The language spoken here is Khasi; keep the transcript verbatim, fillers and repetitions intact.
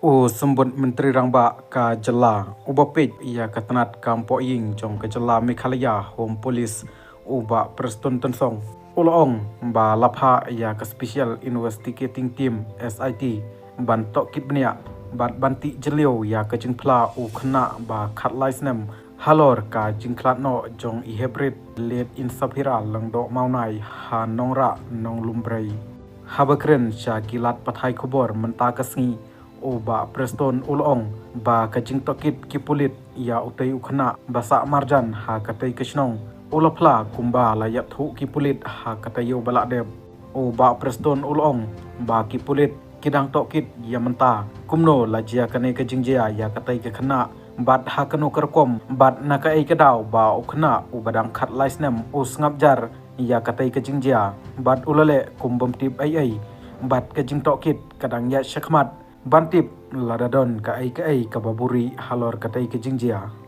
U Symbud Myntri Rangbah ka jylla uba peit ïa ka tnat kam poh ïing jong ka jylla Meghalaya, Home Police, u Bah Prestone Tynsong, u la ong ba la phah ïa ka Special Investigating Team, S I T, ban tohkit bniah bad ban tih jylliew ïa ka jingphla u khynnah ba khatlai snem halor ka jingkhlad noh jong i heprit Late Insaphira Lyngdoh Mawnai ha Nongrah, Nonglumbrei. Haba kren sha ki lad pathai khubor mynta ka sngi, u Bah Prestone u la ong ba ka jingtohkit ki pulit ïa utei u khynnah ba sah marjan ha katei ka shnong u la phla kumba la ïathuh ki pulit ha ka taïew ba la dep. U Bah Prestone u la ong ba ki pulit ki dang tohkit ïa mynta kumno la jia kane ka jingjia ïa katei ka khynnah, bad ha kano ka rukom, bad na kaei ka daw ba u khynnah uba dang khatlai snem u sngap jar ïa katei ka jingjia, bad u la leh kum bym tip ei ei, bad ka jingtohkit ka dang ïaid shakhmat ban tip lada don kaei kaei kaba buhrieh halor katei ka jingjia.